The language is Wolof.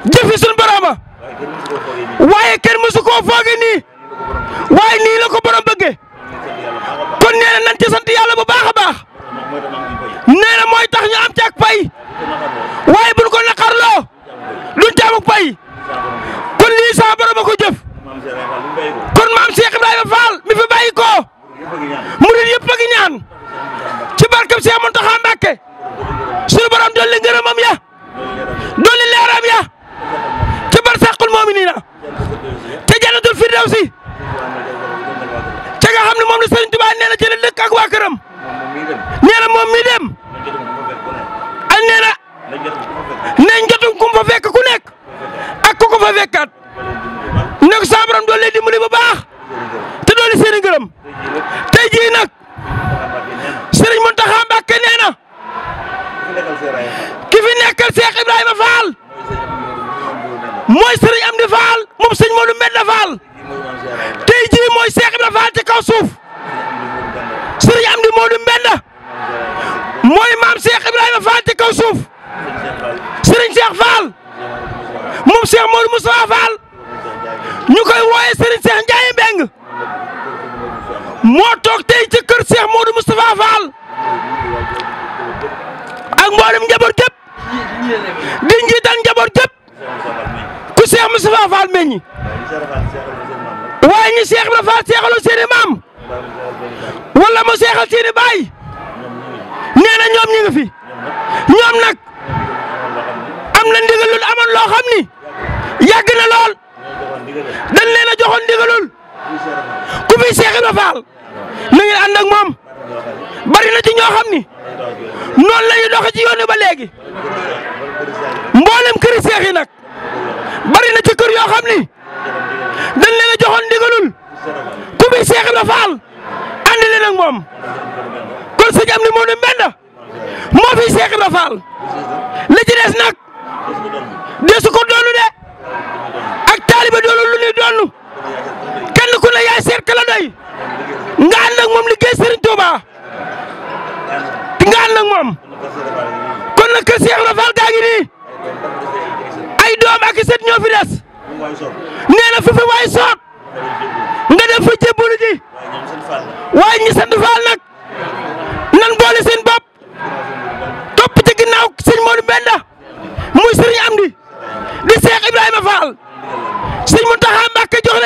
jëfi suñu boroma waaye kenn mësu koo fooge nii waaye nii la ko borom bëggee kon nee na nañ ci sant yàlla bu baax a baax nee na mooy tax ñu am ci ak pay waaye buñ ko naqarloo duñ ci am ak pay kon lii sama borom a ko jëf kon maam Cheikh Ibrahima Fall mi fi bàyyi ko murid yëpp a ngi ñaan ci barkeb Cheikh Mountakha Mbacké suñu borom dolli ngërëmam ya dolli leeram ya ci barsàqul mu'miniina te jannatul firdawsi ca nga xam ne moom la Sëriñ Tuubaa nee na ci la dëkk ak waa këram nee na moom mi dem ak nee na nañ jotum kum fa fekk ku nekk ak ku ko fa fekkaat ne ko sa borom doole dimbali bu baax te doole seeni ngërëm tey jii nag Sëriñ Mountakha Mbacké nee na ki fi nekkal Cheikh Ibrahima Fall mooy Sëriñ Amdi Fall moom sëñ Modou Mbenda Fall tey jii mooy Cheikh Ibrahima Fall ci kaw suuf Sëriñ Amdi Modou Mbenda mooy maam Cheikh Ibrahima Fall ci kaw suuf Sëriñ Cheikh Fall moom Cheikh Modou Moustapha Fall ñu koy wooye Sëriñ Cheikh Ndiaye Mbeng moo toog tey ci kër Cheikh Modou Moustapha Fall ak mboolem njaboot gépp di njiital njaboot gépp ku Cheikh Moustapha Fall meññi waaye ñi Cheikh Ibrahima Fall seexaloo seeni maam wala mu seexal seeni baay nee na ñoom ñi ngi fi ñoom nag am na ndigalul amoon loo xam ni yàgg na lool dañ leen a joxoon ndigalul ku fi Cheikh Ibrahima Fall na ngeen ànd ak moom bari na ci ñoo xam ni noonu la ñuy doxe ci yoon ba léegi mboolem këri seex yi nag bari na ci kër yoo xam ni dañ leen a joxoon ndigalul ku fi Cheikh Ibrahima Fall ànd leen ak moom kon sëñ am ni moo ne Mbenda moo fi Cheikh Ibrahima Fall li ci des nag desu ko doonu de ak taalibe doonu lu ñuy doonu kenn ku ne yaay seet kala doy nga ànd ak moom liggéey Serigne Touba nga ànd ak moom kon nag kër Cheikh Ibrahima Fall gaa ngi nii ay doom ak i sët ñoo fi des nee na fu fi waay soot nga dem fa jébbalu ji waaye ñi sant Fall nag nan boole seen bopp topp ci ginnaaw sëñ Modou Mbenda muy Serigne Amdi di Cheikh Ibrahima Fall sëñ Mountakha Mbacké joxe